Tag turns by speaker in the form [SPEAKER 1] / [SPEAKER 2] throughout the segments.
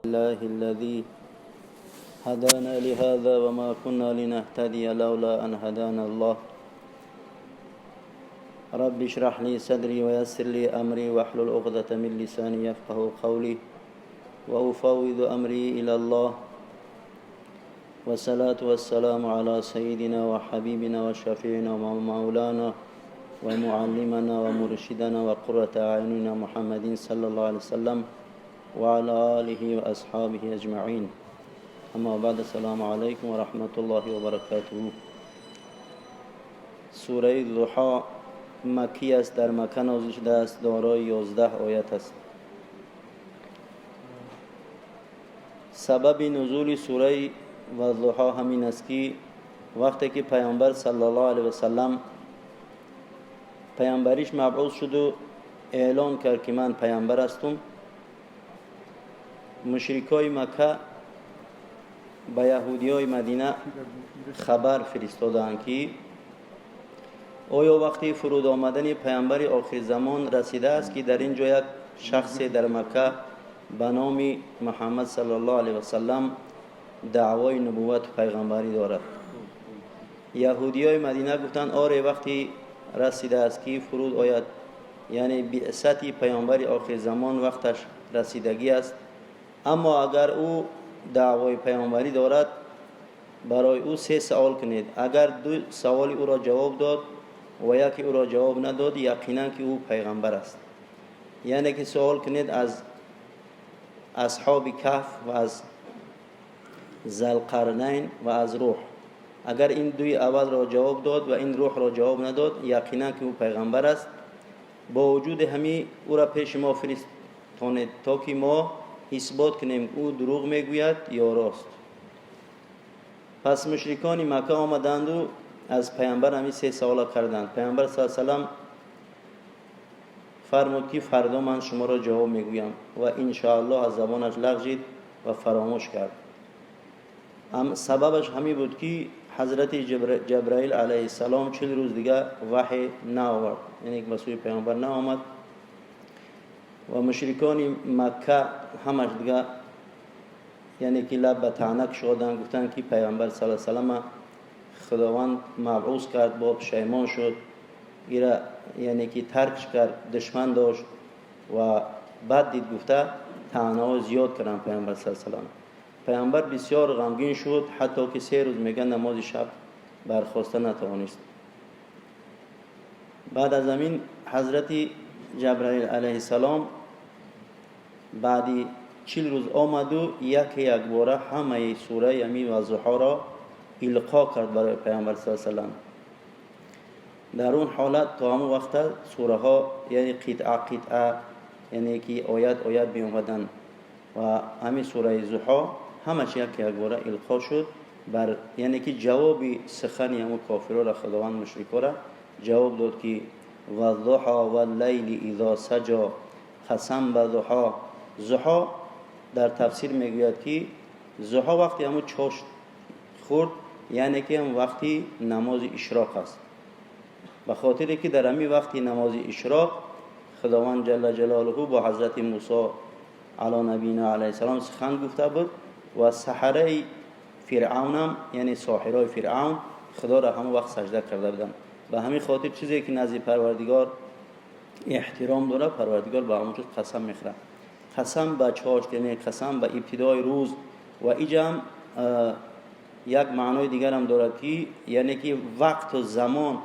[SPEAKER 1] الله الذي هدانا لهذا وما كنا لنهتدي لولا أن هدانا الله. رب اشرح لي صدري ويسر لي أمري واحلل عقدة من لساني يفقه قولي وأفوض أمري إلى الله. والصلاة والسلام على سيدنا وحبيبنا وشفيعنا ومولانا ومعلمنا ومرشدنا وقرة أعيننا محمد صلى الله عليه وسلم وعلى آله وأصحابه أجمعين. أما بعد، السلام عليكم ورحمة الله وبركاته. سوره ضحی مکی است، در مکه نازل شده است، دارای 11 آیت است. سبب نزول سوره والضحی همین است که وقتی که پیامبر صلی الله علیه و سلم پیامبریش مبعوث شد و اعلان کرد که من پیامبر هستم، مشرکای مکه به یهودیای مدینه خبر فرستادند که آیا وقتی فرود آمدن پیامبر آخر زمان رسیده است که در اینجا یک شخص در مکه به نام محمد صلی الله علیه و سلم دعوای نبوت و پیغمبری دارد؟ یهودیای مدینه گفتند آره، وقتی رسیده است که فرود آید، یعنی بعثت پیامبر آخر زمان وقتش رسیدگی است، اما اگر او دعوای پیامبری دارد برای او 3 سوال کنید، اگر 2 سوال او را جواب داد و یکی او را جواب نداد یقینا که او پیغمبر است. یعنی که سوال کنید از اصحاب کهف و از ذوالقرنین و از روح، اگر این دوی اول را جواب داد و این روح را جواب نداد یقینا که او پیغمبر است. با وجود همی او را پیش ما فرستانید تا که ما اثبات کنیم او دروغ میگوید یا راست. پس مشرکان مکه آمدند و از پیامبر همی 3 سوال کردند. پیامبر صلی الله علیه و سلم فرمود که فردا من شما را جواب میگویم و ان شاء الله از زبانش لغزید و فراموش کرد. هم سببش همی بود که حضرت جبرائیل علیه السلام 40 روز دیگه وحی نآورد، یعنی به سوی پیامبر نآمد و مشرکان مکه همش دیگه یعنی که لب به طعنه شدند، گفتند که پیامبر صلی الله علیه و سلم خداوند مبعوث کرد، با پشیمان شد، ایرا یعنی که ترکش کرد، دشمن داشت و بعد دید گفته طعنه زیاد کردن پیامبر صلی الله علیه و سلم. پیامبر بسیار غمگین شد، حتی که 3 روز میگن نماز شب برخواسته نتوانست. بعد از همین حضرت جبرائیل علیه السلام بعدی 40 روز آمد و یک یک باره همه سوره امی و ضحی را القا کرد برای پیامبر صلی الله علیه و سلم. در اون حالت تا همون وقت سوره ها یعنی قطعه قطعه یعنی که آیت آیت می اومدن و همین سوره ضحی همش یک یک باره القا شد بر یعنی که جواب سخنی همون کافرها را خداوند مشرکا را جواب داد که والضحی واللیل اذا سجی، قسم به ضحی. ضحی در تفسیر میگوید که ضحی وقتی همون چاش خورد یعنی که هم وقتی نماز اشراق است، به خاطر که در همین وقتی نماز اشراق خداوند جل جلاله با حضرت موسی علی نبینا علیه السلام سخن گفته بود و سحره فرعون هم یعنی ساحرای فرعون خدا را همون وقت سجده کرده بودند. به همین خاطر چیزی که نزد پروردگار احترام داره پروردگار به همون چیز قسم میخوره. قسم به چاشت یعنی قسم به ابتدای روز. و اینجا هم یک معنای دیگر هم دارد که یعنی که وقت و زمان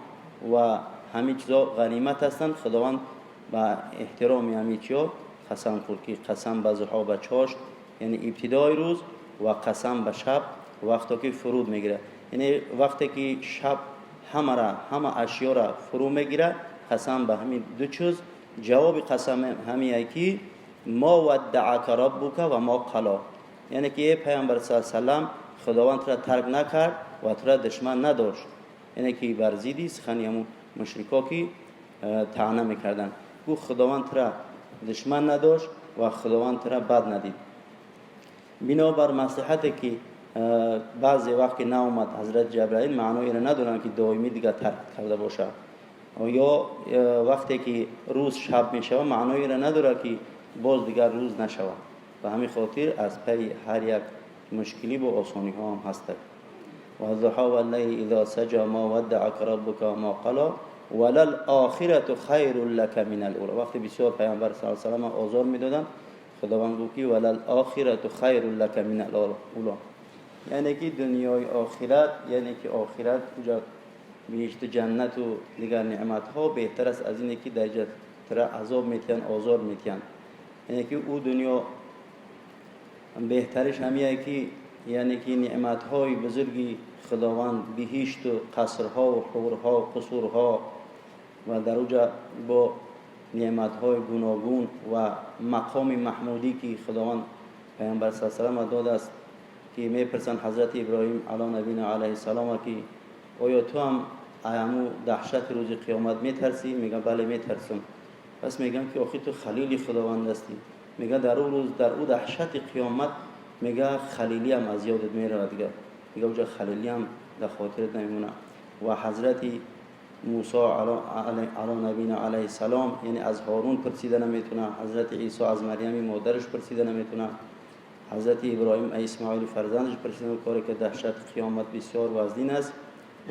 [SPEAKER 1] و همین چیزا غنیمت هستند، خداوند به احترام همین چیزا قسم خورد که قسم به ضحی به چاشت یعنی ابتدای روز و قسم به شب وقتی که فرود میگیره، یعنی وقتی که شب همه را همه اشیا را فرو میگیره قسم به همین 2 چیز. جواب قسم همین که ما ودعک ربک و ما قلا، یعنی که ای پیامبر صلی الله علیه و سلم خداوند را ترک نکرد و تو را دشمن نداشت، یعنی که بر ضد سخنی همون مشرکا که طعنه میکردن، گفت خداوند را دشمن نداشت و خداوند را بد ندید. بنابر مصلحتی که بعضی وقت که نامد حضرت جبرائیل معنای را ندارن که دائمی دیگه ترک کرده باشه، یا وقتی که روز شب میشوه معنای را نداره که باز دیگر روز نشوه. Ба ҳамин хотир аз пайи ҳар як мушкилӣ бо осониҳо ҳам ҳастанд. والضحى والليل إذا سجى ما ودعك ربك وما قلى وللآخرة خير لك من الأولى. وقتی بسیار پیامبر صلی الله علیه و سلم آزار میدادن، خداوند گفت که وللآخرة خير لك من الأولى، یعنی که دنیای آخرت، یعنی که آخرت کجا بهشت جنت و دیگر نعمت ها بهتر است از اینه که در تر عذاب میتین، آزار میتین. یعنی که او دنیا بهترش همیه که یعنی که نعمت های بزرگی خداوند، بهشت و قصرها و حورها و قصورها و در اوجا با نعمت های گوناگون و مقام محمودی که خداوند پیامبر صلی الله علیه و داده است که میپرسند حضرت ابراهیم علی نبینا علیه السلام که آیا تو هم همو دهشت روز قیامت میترسی؟ میگه بله، میترسم. پس میگن که آخی تو خلیل خداوند هستی. میگه در او روز، در او دهشت قیامت، میگه خلیلی هم از یادت میره دیگه. میگه اونجا خلیلی هم در خاطرت نمیمونه. و حضرت موسی علی نبینا علیه السلام یعنی از هارون پرسیده نمیتونه، حضرت عیسی از مریم مادرش پرسیده نمیتونه، حضرت ابراهیم اسماعیل فرزندش پرسیده. کاری که دهشت قیامت بسیار وزنین است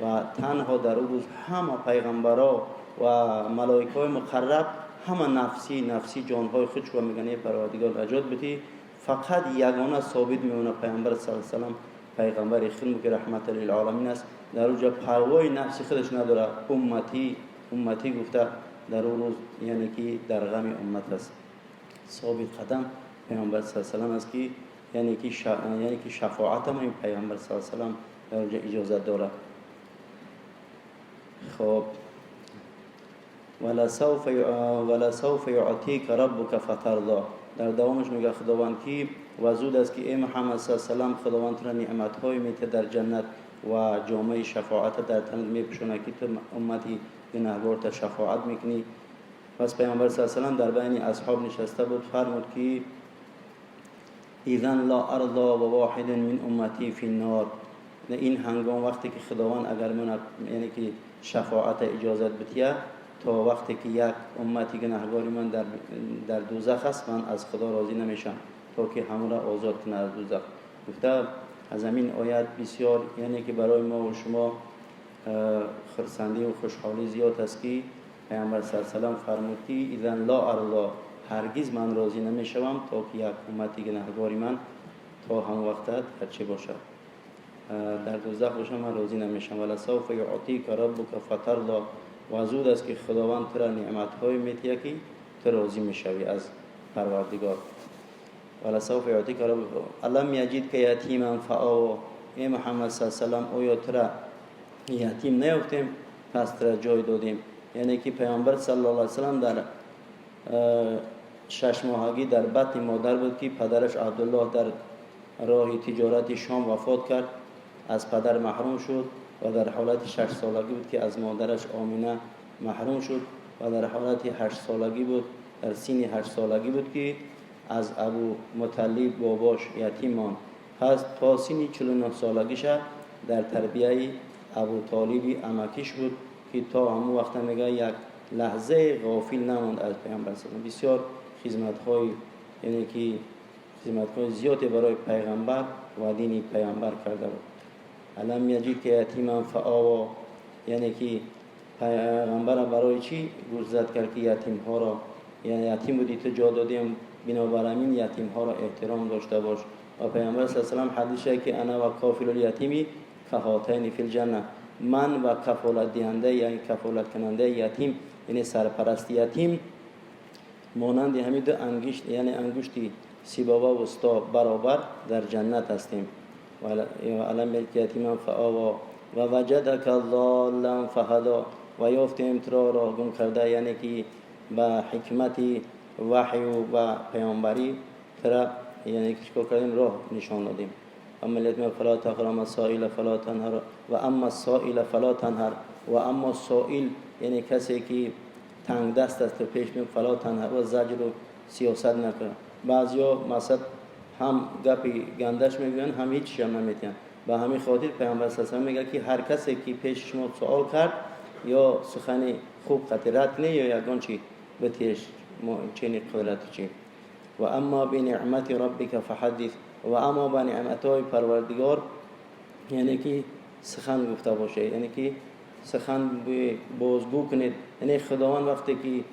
[SPEAKER 1] و تنها در او روز همه پیغمبرا و ملائکه های مقرب همه نفسی نفسی جانهای خودش و میگن پروردگار نجات بدی. فقط یگانه ثابت میمونه پیامبر صلی الله علیه و سلم، پیغمبر خود که رحمت للعالمین است. در اونجا پروای نفسی خودش نداره، امتی امتی گفته در اون روز، یعنی که در غم امت است. ثابت قدم پیامبر صلی الله علیه و سلم است که یعنی که شفاعت هم این پیامبر صلی الله علیه و سلم در اونجا اجازه داره. خب، ولسوف يعطيك ربك فترضى. در دوامش میگه خداوند که و زود است که ای محمد صلی الله علیه و سلم، خداوند را نعمت های میته در جنت و جامه شفاعت در تنت میپوشونه که تو امتی گناهگار تا شفاعت میکنی. پس پیامبر صلی الله علیه و سلم در بین اصحاب نشسته بود، فرمود که إذا لا أرضى وواحد من أمتي في النار. این هنگام وقتی که خداوند اگر من یعنی که شفاعت اجازت بتیه، تا وقتی که یک امتی گناهگاری من در دوزخ است، من از خدا راضی نمیشم تا که همون را آزاد کنه از دوزخ. گفته از همین آیت بسیار یعنی که برای ما و شما خرسندی و خوشحالی زیاد است که پیامبر صلی الله علیه و سلم فرمود که إذا لا أرضى، هرگز من راضی نمیشوم تا که یک امتی گناهگاری من تا هم وقت در چه باشد؟ در دوزخ باشه، من راضی نمیشم. ولسوف يعطيك ربك فترضى. و زود است که خداوند تو را نعمت های میتیه که تو راضی میشوی از پروردگار. ولسوف يعطيك ربك. ألم يجدك يتيما فآوى. ای محمد صلی الله علیه و سلم، آیا تو را یتیم نیافتیم پس تو را جای دادیم؟ یعنی که پیامبر صلی الله علیه و سلم در 6 ماهگی در بطن مادر بود که پدرش عبدالله در راه تجارت شام وفات کرد، از پدر محروم شد و در حالت 6 سالگی بود که از مادرش آمینه محروم شد و در حالت 8 سالگی بود، در سین 8 سالگی بود که از ابو مطلب باباش یتیم ماند. پس تا سین 49 سالگیش در تربیه ابو طالبی عمکیش بود که تا همون وقت میگه یک لحظه غافل نماند از پیامبر صلی. بسیار خدمت های یعنی که خدمت های زیادی برای پیغمبر و دین پیامبر کرده بود. ألم يجدك يتيما فآوى. یعنی که پیغمبر برای چی گوشزد کرد؟ که یتیم ها را، یعنی یتیم بودی تو جا دادیم، بنابراین یتیم ها را احترام داشته باش. و پیامبر صلی الله علیه و حدیث که أنا وكافل اليتيم كهاتين في الجنة، من و کفالت دهنده، یعنی کفالت کننده یتیم، یعنی سرپرست یتیم، مانند همین دو انگشت، یعنی انگشتی سبابه و وسطا برابر در جنت هستیم. و ألم يجدك يتيما فآوى ووجدك ضالا فهدى. و یافتیم تو را راه گم کرده، یعنی که به حکمت وحی و پیامبری ترا یعنی که چیکار کردیم؟ راه نشان دادیم. أما اليتيم فلا تقهر وأما السائل فلا تنهر وأما السائل فلا تنهر. و اما سائل، یعنی کسی که تنگ دست است و پیش می، فلا تنهر و زجر و سیاست نکنه. بعضیا مثلا هم گپی گندش میگوین، هم هیچ هم نمیتین. به همین خاطر پیامبر صلی الله میگه که هر کسی که پیش شما سوال کرد، یا سخن خوب قطع رد کنه یا یگان چی بتیش چینی قدرت چی. و اما بنعمت ربک فحدث. و اما به نعمتهای پروردگار، یعنی که سخن گفته باشه، یعنی که سخن بازگو کنید. یعنی خداوند وقتی که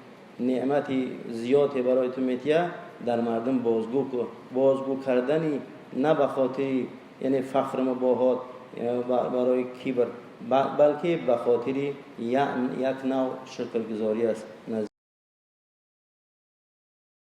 [SPEAKER 1] نعمتی زیادی برای تو میتیه، در مردم بازگو کن. بازگو کردنی نه به خاطر یعنی فخر مباهات، برای کبر، بلکه به خاطر یک نوع شکرگزاری است.